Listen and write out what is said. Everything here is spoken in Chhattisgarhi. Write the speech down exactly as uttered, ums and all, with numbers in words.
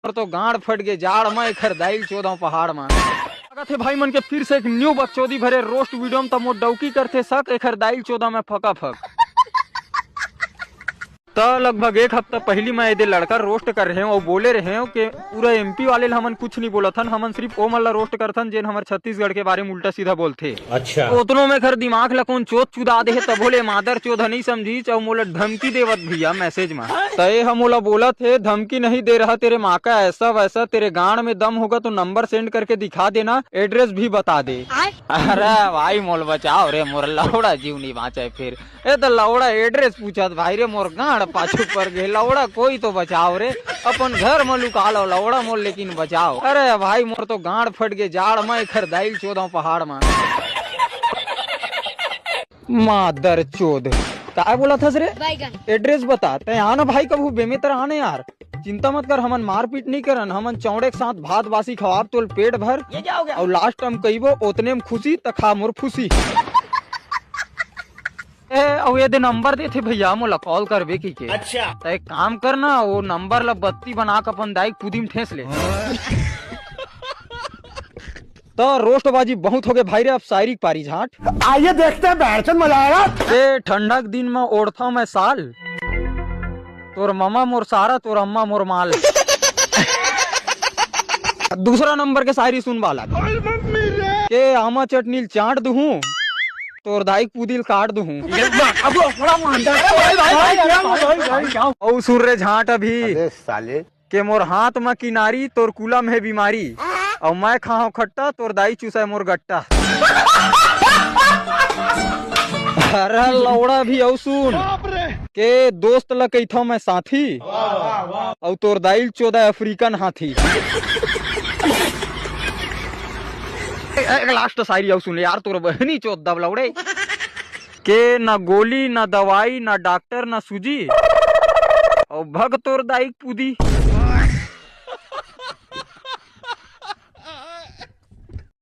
मोर तो गांड फट गे जाड़ म, एखर दाई ल चोदंव पहाड़ म। स्वागत हे भाई मन के फिर से एक न्यू बकचोदी भरे रोस्ट वीडियो म। त मोर डौकी करथे सक, एखर दाई ल चोदंव मैं फका फक। त लगभग एक हफ्ता पहिली मैं एदे लड़का रोस्ट करे रहेंव अउ बोले रहेंव के पूरा एमपी वाले ल हमन कुछ नहीं बोलत हन, हमन सिर्फ ओ मन ला रोस्ट करथन जेन हमर छत्तीसगढ़ के बारे में उल्टा सीधा बोलथे। अच्छा। ओतनो में एखर दिमाग ला कोन चोद चुदा दे हे, तभो ले मादर चोद ह नहीं समझीस अउ मोला धमकी देवत भैया मैसेज म। त ए ह मोला बोलत हे, "धमकी नहीं दे रहा, तेरे माँ का ऐसा वैसा, तेरे गांड में दम होगा तो नंबर सेंड करके दिखा देना, एड्रेस भी बता दे।" अरे भाई मोल बचाव रे, मोर लौड़ा जीव नहीं बांचे फिर। ए त लौड़ा एड्रेस पूछत भाई रे, मोर गांड पाछू पर गे। लौड़ा कोई तो बचाव रे, अपन घर म लुका लव लौड़ा मोर, लेकिन बचाव। अरे भाई मोर तो गांड फट गे जाड़ म, एखर दाई ल चोदंव पहाड़ म। मादर चोद, काय बोलत हस रे? बैगन। एड्रेस बता, तैं आना भाई, कभू बेमेतर आने यार। चिंता मत कर, हमन मारपीट नहीं करन, हमन चौड़े के साथ भात बासी खवाब तोल पेट भर। ये क्या हो गया? अउ लास्ट टाइम कहिबो ओतने में खुशी त खा मोर फुसी। ए, अउ ये दे नंबर देथे भैया, मोला कॉल करबे की के। अच्छा। त एक काम करना, वो नंबर ला बत्ती बना के अपन दाई के पूदी में ठेस ले। त रोस्टबाजी बहुत हो गए भाई रे, अब शायरी के पारी झांट। आइए देखते हैं, बहरचंद मजा आएगा। ए ठंडा के दिन में ओढ़ता मैं साल, तोर ममा मोर सारा, तोर अम्मा मोर माल। दूसरा नंबर के शायरी सुन बालक। के आमा चटनी ल चाट दुहूं, तोर दाई के पूदी ल काट दुहूं। अउ सुन रे झांट अभी। अबे साले। के मोर हाथ म किनारी, तोर कुला में हे बीमारी। अउ मैं खाहूं खट्टा, तोर दाई चूसय मोर गट्टा। अरे लौड़ा भी अउ सुन। के दोस्त ल कहिथव मैं साथी, अउ तोर दाई ल चोदय अफ्रीकन हाथी। ए-, एक लास्ट शायरी अउ सुन यार, तोर बहनी चोद दब लौड़े। के ना गोली, ना दवाई, ना डॉक्टर, ना सूजी, अउ भग तोर दाई के पूदी।